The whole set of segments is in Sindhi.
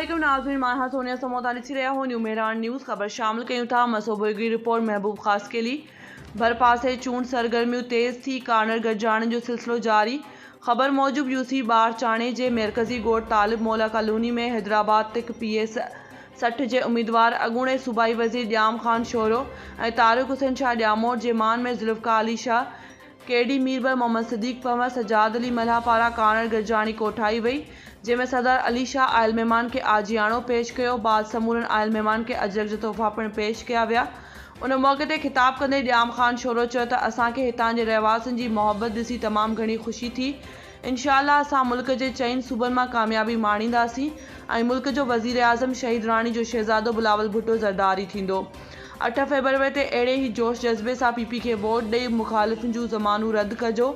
عليڪم ناظرين مان آهيان سونيا سمون توهان ڏسي رهيا هو نيو مهراڻ نيوز خبر شامل ڪيون ٿا مسوبوگي رپورٽ محبوب خاصخيلي ڀرپاسي چونڊ سرگرميون تيز ٿي ڪارنر گڏجاڻين جو سلسلو جاري خبر موجب يوسي ٻارچاڻي جي مرڪزي ڳوٺ طالب مولا ڪالوني ۾ حيدرآباد تڪ پي ايس 60 جي اميدوار اڳوڻي صوبائي وزير ڄام خان شورو ۽ طارق حسين شاهه ڄاموٽ جي مان ۾ ذوالفقار علي شاهه ڪي ڊي ميربر محمد صديق پنهور، سجاد علي ملاح پاران ڪارنر گڏجاڻي ڪوٺائي وئي، جنهن ۾ سردار علي شاهه آيل مهمان کي آجياڻو پيش ڪيو، بعد سمورن آيل مهمان کي اجرڪ جا تحفا پڻ پيش ڪيا ويا. ان موقعي تي خطاب ڪندي ڄام خان شورو چيو ته اسان کي هتان جي رهواسين جي محبت ڏسي تمام گهڻي خوشي ٿي، انشاء الله اسان ملڪ جي چئن صوبن مان ڪاميابي ماڻينداسين ۽ ملڪ جو وزيراعظم شهيد راڻي جو شهزادو بلاول ڀٽو زرداري ٿيندو. اٺ فيبروري تي اهڙي ئي جوش جذبي سان پي پي کي ووٽ ڏئي مخالفن جون ضمانون رد ڪجو.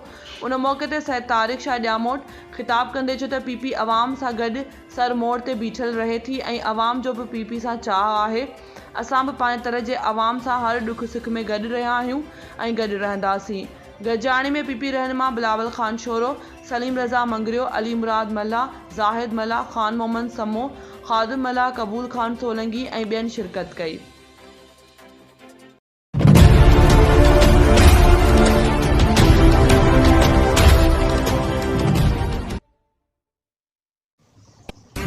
ان موقعي تي سيد طارق شاهه ڄاموٽ خطاب ڪندي چيو ته پي پي عوام سان گڏ سر موڙ تي بيٺل رهي ٿي ۽ عوام جو به پي پي سان چاهه آهي. اسان به پنهنجي تر جي عوام سان هر ڏک سک ۾ گڏ رهيا آهيون ۽ گڏ رهنداسين. گڏجاڻي ۾ پي پي رهنما بلاول خان شورو، سليم رضا مڱريو، علي مراد ملاح، زاهد ملاح، خان محمد سمو، خادم ملاح، قبول خان سولنگي ۽ ٻين شرڪت ڪئي.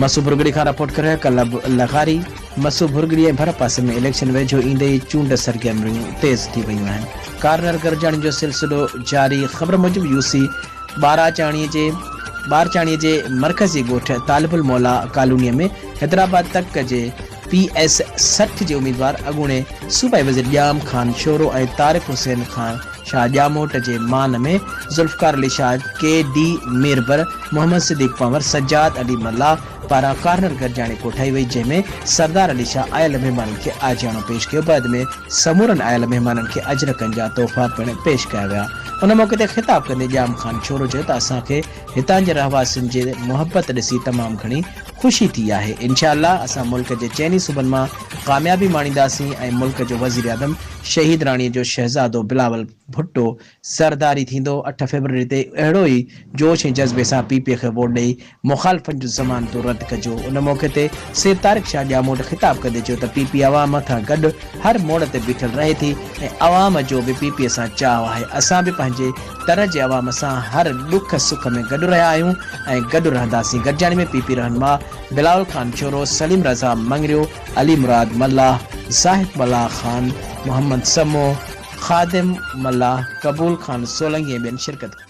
مسو ڀرڳڙي کان رپورٽ ڪري رهيو ڪلب لغاري مسو ڀرڳڙي ۽ ڀر پاسي ۾ اليڪشن ويجهو ايندي ئي چونڊ سرگرميون تيز ٿي ويون آهن ڪارنر گڏجاڻين جو سلسلو جاري خبر موجب يوسي ٻاراچاڻي جي ٻارچاڻي جي مرڪزي ڳوٺ طالب الموليٰ ڪالوني ۾ حيدرآباد تڪ جي پي ايس 60 جي اميدوار اڳوڻي صوبائي وزير ڄام خان شورو ۽ طارق حسين خان شاهه ڄاموٽ جي مان ۾ ذوالفقار علي شاهه، ڪي ڊي ميربر، محمد صديق پنهور، سجاد علي ملاح پاران ڪارنر گڏجاڻي ڪوٺائي وئي جنهن ۾ سردار علي شاهه آيل مهمانن کي آجياڻو پيش ڪيو بعد ۾ سمورن آيل مهمانن کي اجرڪن جا تحفا پڻ پيش ڪيا ويا ان موقعي تي خطاب ڪندي ڄام خان شورو چيو ته اسان کي هتان جي رهواسين جي محبت ڏسي تمام گهڻي خوشي ٿي آهي انشاء الله اسان ملڪ جي چئني صوبن مان ڪاميابي ماڻينداسين ۽ ملڪ جو وزيراعظم شهيد راڻي جو شهزادو بلاول ڀٽو زرداري ٿيندو، اٺ فيبروري تي اهڙو ئي جوش ۽ جذبي سان پي پي کي ووٽ ڏئي مخالفن جون ضمانتون رد ڪجو. ان موقعي تي سيد طارق شاهه ڄاموٽ خطاب ڪندي چيو ته پي پي عوام سان گڏ هر موڙ تي بيٺل رهي ٿي ۽ عوام جو به پي پي سان چاهه آهي، اسان به پنهنجي تر جي عوام سان هر ڏک سک ۾ گڏ رهيا آهيون ۽ گڏ رهنداسين. گڏجاڻي ۾ پي پي رهنما بلاول خان چورو، سليم رضا مڱريو، علي مراد ملاح، زاهد ملاح، خان محمد سمو، خادم ملاح، قبول خان سولنگي ۽ ٻين شرڪت ڪئي.